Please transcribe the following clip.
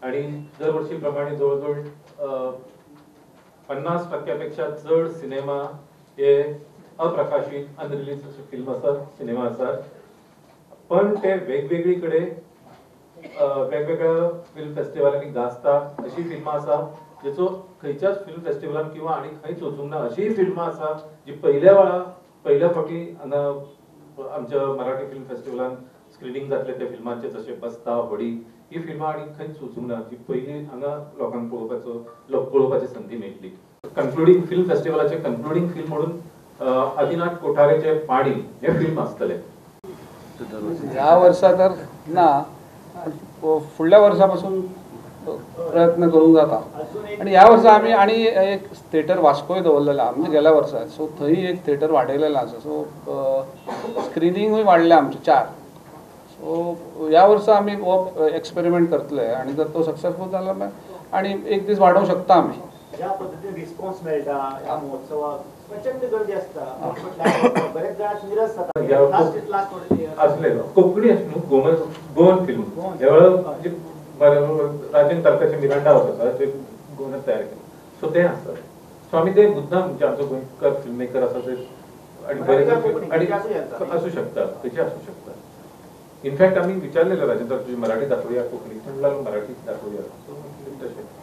आणि दरवर्षी प्रमाणे जवळ जवळ 50% पेक्षा चड सिनेमा हे अप्रकाशीत, अनरिलीज अशे फिल्म आसात, सिनेमा आसात, पण ते वेगवेगळी कडेन वेगवेगळ्या फिल्म फेस्टिवलांनी गाजता अशी फिल्मां आसा, जेचो खंयच्याच फिल्म फेस्टिवलान किंवा आनी खंयच वचूंक ना अशीय फिल्मां आसा जी पयल्या वेळा, पयल्या फावटी हांगा आमच्या मराठी फिल्म फेस्टिवलान स्क्रिनींग जातले त्या फिल्मांचे, जशें बस्ता, होडी, ही फिल्मां आनी खंयच वचूंक ना, जी पयली हांगा लोकांक पळोवपाचो, लोक पळोवपाची संदी मेळटली. कन्क्लुडींग फिल्म फेस्टिवलाचे कन्क्लुडींग फिल्म म्हणून आदिनाथ कोठारेचे पाणी हे फिल्म आसतले. ह्या वर्सा तर ना, फुडल्या वर्सा पासून प्रयत्न करूंक जाता. आनी ह्या वर्सा आमी आनी एक थिएटर वास्कोय दवरलेला म्हणजे गेल्या वर्सा, सो थंय एक थिएटर वाडयलेलें आसा, सो स्क्रिनींगूय वाडलें आमचें 4. सो ह्या वर्सा आमी हो एक्सपेरिमेंट करतले आनी जर तो सक्सेसफूल जालो आनी एक दीस वाडोवंक शकता आमी. ज्या पद्दतीन रिस्पॉन्स मेळटा ह्या महोत्सवाक, प्रचंड गर्दी आसता, बरेच जाण निरस जाता. आसले कोंकणी न्हू, गोवन गोवन फिल्म ह्या वेळार राजन तारकाचे मिरांडा हावस आसा, ते गोवन तयार केले, सो ते आसा. सो आमी ते मुद्दाम म्हणजे आमचो गोंयकार फिल्म मेकर आसा ते आनी बरे आनी आसूं शकता, खंयचे आसूं शकता. इनफॅक्ट आमी विचारलेलं राजन, तुजी मराठी दाखोवया, कोंकणी? म्हणल्यार मराठी दाखोवया. सो तशें.